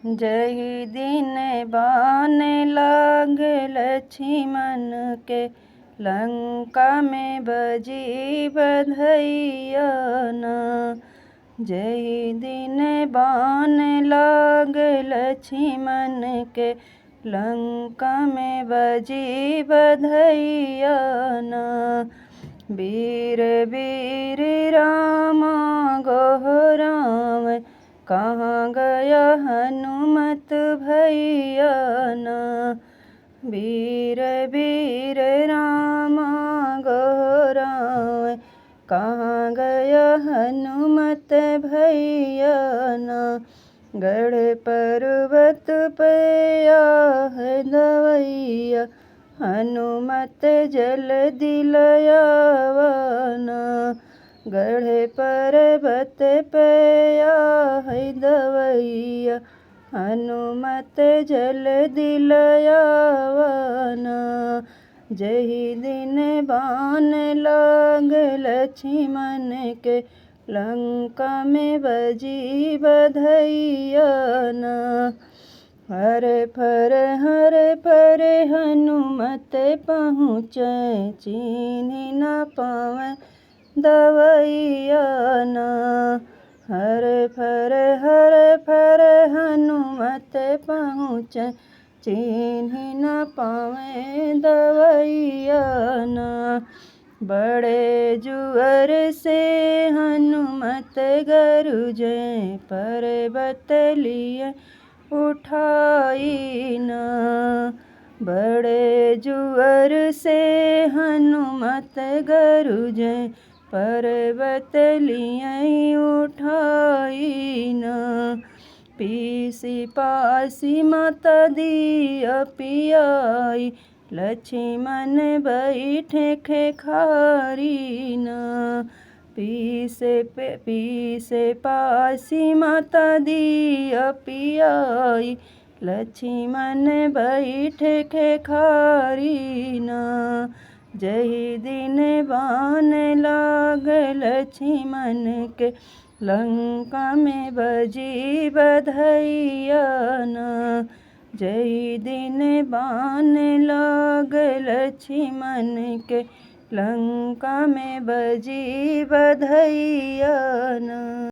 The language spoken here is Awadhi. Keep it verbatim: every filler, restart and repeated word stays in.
जही दिन बान लाग लक्ष्मण के, लंका में बजी बधइया ना। जही दिन बान लाग लक्ष्मण के, लंका में बजी बधइया ना। वीर वीर रामा गोहरावै, कहाँ गया हनुमत भइया ना। वीर वीर रामा गोहरावै, कहाँ गया हनुमत भइया ना। गढ़ पर्वत पे आहे दवइया, हनुमत जल्दी लयावा ना। गढ़ पर्वत पे आहे दवइया, हनुमत जल्दी लयावा ना। जही दिन बान लाग लक्ष्मण के, लंका में बजी बधइया ना। हर फर हर फर हनुमत पहुँचै, चीन्हि न पावै दवइया ना। हर फर हर फर हनुमत पहुँचै, चीन्हि न पावै दवइया ना। बड़े जुअर से हनुमत गरुजै, पर्वत लियै उठाई ना। बड़े जुअर से हनुमत गरुजै, पर्वत लियै उठाई ना। पीसी पासी माता दिया पियाई, लक्ष्मण बैठे खेखारी ना। पीसे पे, पीसे पासी माता दिया पियाई, लक्ष्मण बैठे खेखारी ना। जही दिन बान लाग लक्ष्मण के, लंका में बजी बधइया ना। जही दिन बान लाग लक्ष्मण के, लंका में बजी बधइया ना।